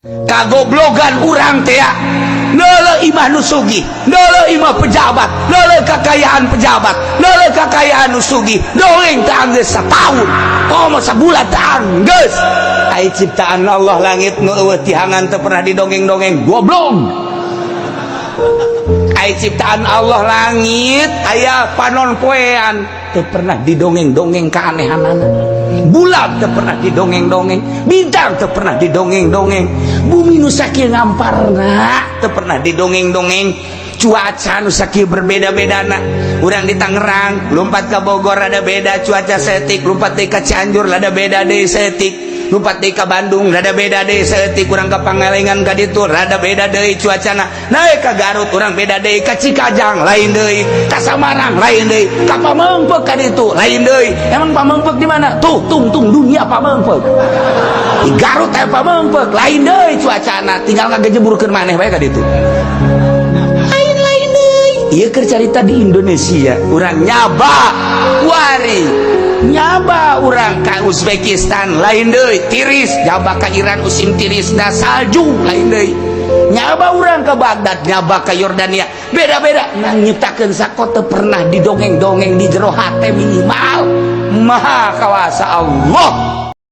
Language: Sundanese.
Kagoblogan urang teh neuleuh imah nu sugih, neuleuh imah pejabat, neuleuh kekayaan pejabat, neuleuh kekayaan nu sugih, dongeng teh anggeus sataun, komo sabulan teh anggeus. Ai ciptaan Allah langit nu euweuh tihangan teu pernah didongeng-dongeng, goblok. Ai ciptaan Allah langit aya panon poean teu pernah didongeng-dongeng keanehanana. Bulan teu pernah didongeng-dongeng, bintang teu pernah didongeng-dongeng, bumi nu sakieu ngamparna teu pernah didongeng-dongeng, cuaca nu sakieu berbeda-bedana. Urang di Tangerang lompat ke Bogor ada beda cuaca saeutik, lompat deui ka Cianjur ada beda deui saeutik, lompat deui ka Bandung rada beda deui saeutik, urang ka Pangalengan ka ditu rada beda deui cuacana, naik ka Garut urang beda deui, ka Cikajang lain deui, ka Samarang lain deui, ka Pameungpeuk ka ditu lain deui. Emang Pameungpeuk di mana tuh? Tungtung dunia Pameungpeuk. Di Garut aya Pameungpeuk, lain deui cuacana, tinggal ngagejeburkeun maneh bae ka ditu, lain-lain deui. Ieu keur carita di Indonesia. Urang nyaba wari, nyaba urang ka Uzbekistan lain deui, tiris. Nyaba ka Iran, musim tirisna salju, lain deui. Nyaba urang ke Baghdad, nyaba ke Yordania, beda-beda. Nang nyiptakeun sakote pernah didongeng-dongeng di jero hate minimal Maha Kawasa Allah.